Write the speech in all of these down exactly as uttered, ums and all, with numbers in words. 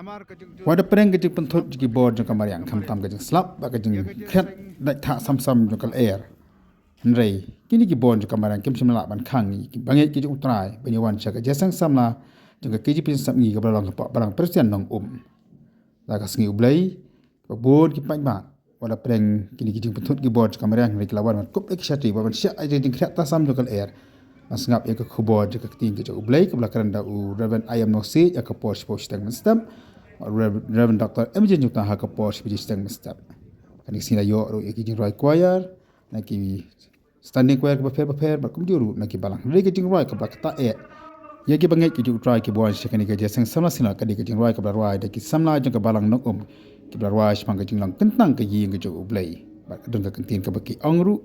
Wat da pyrshang ka jingpynthut jong ki bor jong ka mariang, khamtam ka jingslap bad ka jingkhriat dait thah sam sam jong ka lyer. Hynrei kine ki bor jong ka mariang kim shym la lah ban khang ïa ki bangeit ki jong U Trai ban ïa wan sha ka jingïaseng samla jong ka K J P Sngap Ngi kaba la long hapoh Balang Presian Nongum. La ka sngi U Blei, ba bun ki paidbah, wat la pyrshang kine ki jingpynthut ki bor jong ka mariang, hynrei ki la wan ban kup ïa ki shati, ban shah ïa ka jingkhriat thah sam jong ka lyer. Ban sngap ïa ka khubor jong ka ktien ka jong U Blei kaba la kren da u Reverend I M Nongsiej ha ka por shiphew shiteng mynstep, Reverend Doctor M J Jungtang ha ka por shiphew shiteng mynstep. Kane ka sngi la ïoh ruh ïa ki jingrwai choir na ki standing choir kiba pher ba pher bad kumjuh ruh na ki balang. Hynrei ka jingrwai kaba la ktah eh ïa ki bangeit ki jong U Trai kiba wan sha kane ka jingïaseng samla Synod ka dei ka jingrwai kaba la rwai da ki samla jong ka Balang Nongum, kiba la rwai shaphang ka jinglong kyntang ka ïing ka jong U Blei bad ka don ka kyntien kaba ki ong ruh,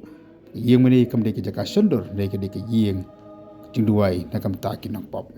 ka ïing mane kam dei ka jaka shondur, hynrei ka dei ka ïing ka jingduwai na ka bynta ki nongpop.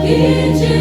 Ki